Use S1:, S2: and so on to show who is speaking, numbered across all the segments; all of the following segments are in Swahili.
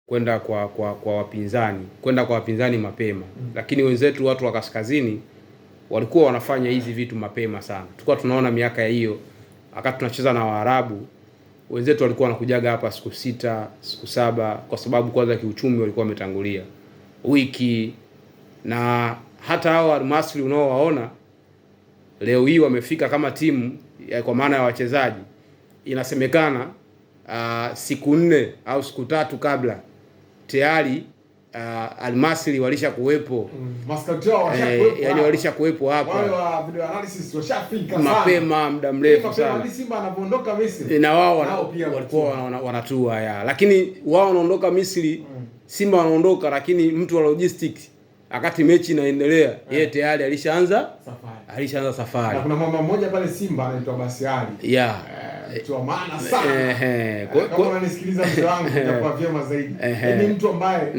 S1: Kwenda kwa wapinzani, kwenda kwa wapinzani mapema. Lakini wenzetu watu wa kaskazini walikuwa wanafanya hizi vitu mapema sana. Tulikuwa tunaona miaka hiyo wakati tunacheza na Waarabu, wenzetu walikuwa wanakujaga hapa siku 6, siku 7, kwa sababu kwanza kiuchumi walikuwa wametangulia wiki. Na hata hao Al-Masry unaowaona leo hii wamefika kama timu ya, kwa maana ya wachezaji, inasemekana siku 4 au siku 3 kabla tayari Al-Masry walisha kuwepo.
S2: Mascout wao washakuwepo.
S1: Yani walisha kuwepo hapa.
S2: Wale wa video analysis washafika sana.
S1: Mapema muda mrefu
S2: Mapema
S1: sana.
S2: hadi Simba anapoondoka Misri.
S1: Na wao
S2: Nao pia
S1: walikuwa
S2: wanatua.
S1: wanatua ya. Lakini wao wanaondoka Misri, Simba wanaondoka, lakini mtu wa logistics wakati mechi inaendelea, yeye tayari alishaanza
S2: safari.
S1: Alishaanza safari.
S2: Na kuna mama mmoja pale Simba anaitwa Basiali. Mtu wa maana sana. Kama unanisikiliza mzee wangu, itakuwa vyema zaidi. Ni mtu ambaye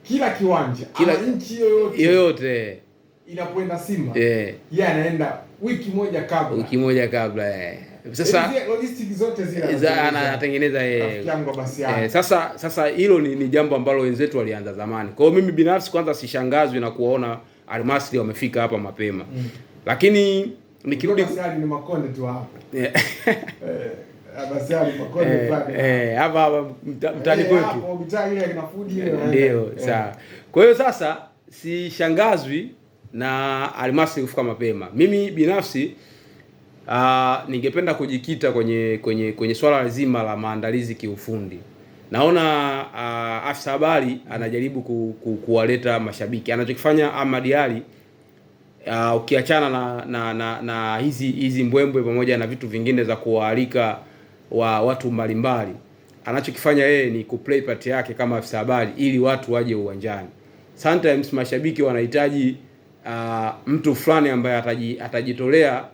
S2: kila kiwanja, ama nchi yoyote
S1: yoyote
S2: inapoenda Simba, yeye anaenda wiki moja kabla.
S1: Wiki moja kabla. Sasa
S2: Yaani zile logistics zote zile anatengeneza.
S1: Anatengeneza yeye.
S2: Rafiki yangu Basiali.
S1: Sasa hilo ni jambo ambalo wenzetu walianza zamani. Kwa hiyo mimi binafsi kwanza sishangazwi na kuwaona Al-Masry wamefika hapa mapema. Lakini nikirudi
S2: Basiali ni Makonde tu hapa. Basiali Makonde fulani.
S1: Hapa hapa mtaani kwetu.
S2: Hapo mitaa ile ya kina Fudi ile.
S1: Ndio, sawa. Kwa hiyo sasa sishangazwi na Al-Masry kufika mapema. Mimi binafsi ningependa kujikita kwenye swala zima la maandalizi kiufundi. Naona afisa habari anajaribu kuwaleta mashabiki. Anachokifanya Ahmad Ally, ukiachana na hizi mbwembwe pamoja na vitu vingine za kuwaalika wa watu mbalimbali, anachokifanya yeye ni kuplay part yake kama afisa habari ili watu waje uwanjani. Sometimes mashabiki wanahitaji mtu fulani ambaye atajitolea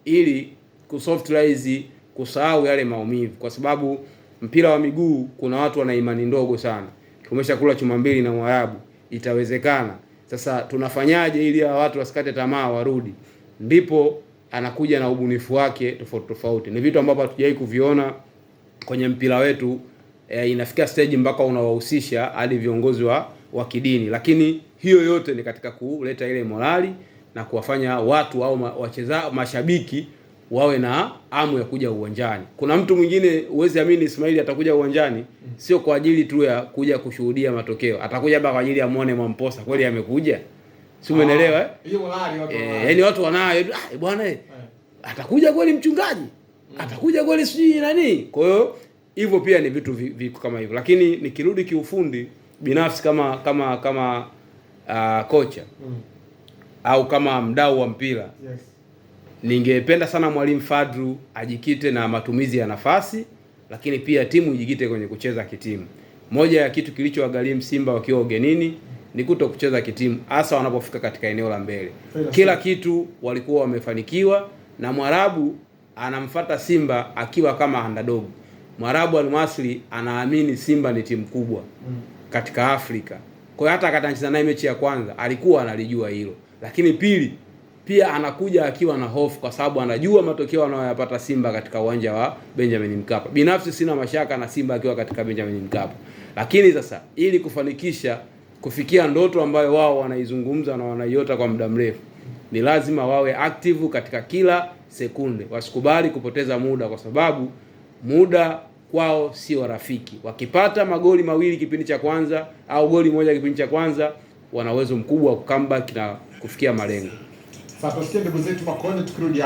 S1: ili kusoftlize, kusahau yale maumivu, kwa sababu mpira wa miguu kuna watu wana imani ndogo sana. Tumeshakula chuma mbili na Mwarabu, itawezekana. Sasa tunafanyaje ili hawa watu wasikate tamaa warudi? Ndipo anakuja na ubunifu wake tofauti tofauti. Ni vitu ambavyo hatujawahi kuviona kwenye mpira wetu. Inafika stage mpaka unawahusisha hadi viongozi wa kidini, lakini hiyo yote ni katika kuleta ile morali na kuwafanya watu au mashabiki wawe na hamu ya kuja uwanjani. Kuna mtu mwingine huwezi amini, Ismaili atakuja uwanjani sio kwa ajili tu ya kuja kushuhudia matokeo, atakuja hapa kwa ajili ya muone Mwamposa kweli amekuja. Si umeelewa?
S2: Hiyo morali watu wanayo.
S1: Yaani watu wanayo, bwana, atakuja kweli mchungaji? Atakuja kweli sijui nani? Kwa hiyo hivyo pia ni vitu viko kama hivyo. Lakini nikirudi kiufundi binafsi kama kocha au kama mdau wa mpira, ningependa sana Mwalimu Fadlu ajikite na matumizi ya nafasi, lakini pia timu ijikite kwenye kucheza kitimu. Moja ya kitu kilichowagharimu Simba wakiwa ugenini ni kuto kucheza kitimu, hasa wanapofika katika eneo la mbele. Kila kitu walikuwa wamefanikiwa, na Mwarabu anamfuata Simba akiwa kama underdog. Mwarabu Al-Masry anaamini Simba ni timu kubwa katika Afrika. Kwa hiyo hata akati anacheza naye mechi ya kwanza alikuwa analijua hilo. Lakini pili, pia anakuja akiwa na hofu kwa sababu anajua matokeo anayoyapata Simba katika uwanja wa Benjamin Mkapa. Binafsi sina mashaka na Simba akiwa katika Benjamin Mkapa. Lakini sasa ili kufanikisha kufikia ndoto ambayo wao wanaizungumza na wanaiota kwa muda mrefu, ni lazima wawe active katika kila sekunde. Wasikubali kupoteza muda kwa sababu muda kwao sio rafiki. Wakipata magoli mawili kipindi cha kwanza au goli moja kipindi cha kwanza, wana uwezo mkubwa wa comeback na kufikia malengo.
S2: Sasa tusikie ndugu zetu Makonde tukirudi.